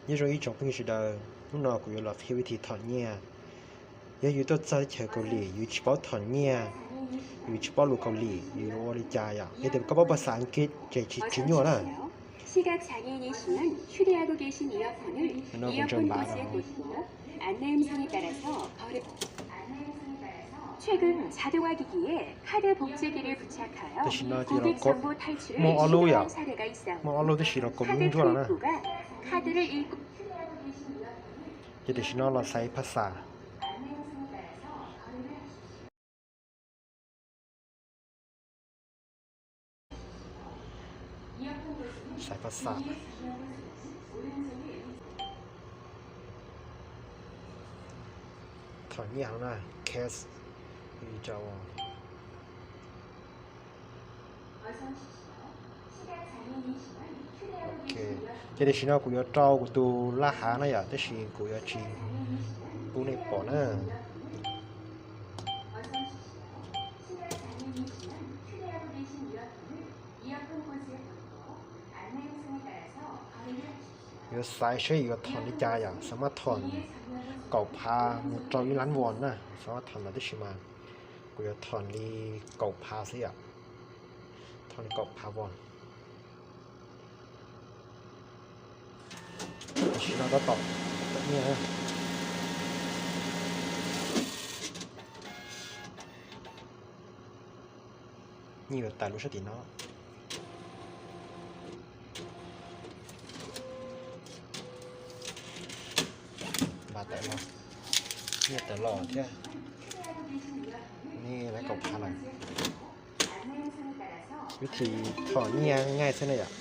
Nyob zoo ib tsoom phooj ywg sawv daws, hnub no kuv yuav los qhia vib thib thom nyiaj. Yog yus tuaj txog teb chaws Kaus Lim yus tsis paub thom nyiaj, yus tsis paub lus Kaus Lim yus yuav ua li cas yom? Yog tias koj paub phas xas Askiv ces tsis nyuaj na. Tam sim no ces los kov, muaj ob lub yom, muaj ob lub tab sis los kov lub ntsuab no na. Ces tam sim no los xaiv phas xas. Xaiv phas xas. Thom nyiaj no na, cash. Ces tam sim no kuv yuav rau kuv tus laj hav na yom, tab sis kuv yuav tsis pub nej pom na. Yuav xaiv seb yuav thom li cas yom, xav mas thom kaum phav mus rau ib lab vos na, xav mas thom ntawd tab sis mas kuv yuav thom li kaum phav xwb yom. Thom li kaum phav vos. Tam sim no tab tom nyiaj, nyiaj yuav tawm lub sab tim no. Npaj tawm los, nyiaj tawm los thiab. Nej lawv kaum phav lawm. Vib thib thom nyiaj nyaj xwb na yom.